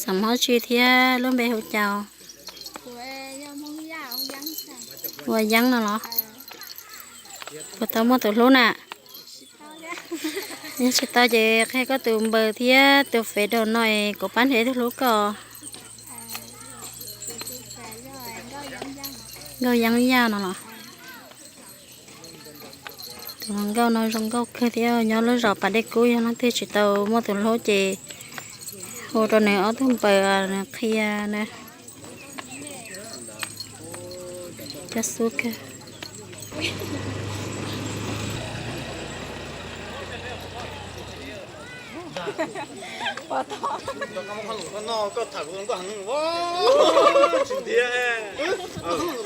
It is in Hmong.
Nom Hmoob Tsi thiab lub npe hu cas? Ua Yeeb no los? Puas tau muaj tus hlub na? Yog tsis tau ces qhia koj tus npawb thiab tus fev rau no es kuv pab nrhiav ib tug hlub koj. Nkauj Yeeb Yaj no los? Tus hluas nkauj no zoo nkauj kawg thiab, nyob lub zos pas dej kub, yog leej twg tsis tau muaj tus hlub ces hu rau nws ob tug npawb nws qhia na. Cab xub kawg. Koj tham kuv tus nkauj heev, tsis ntiav.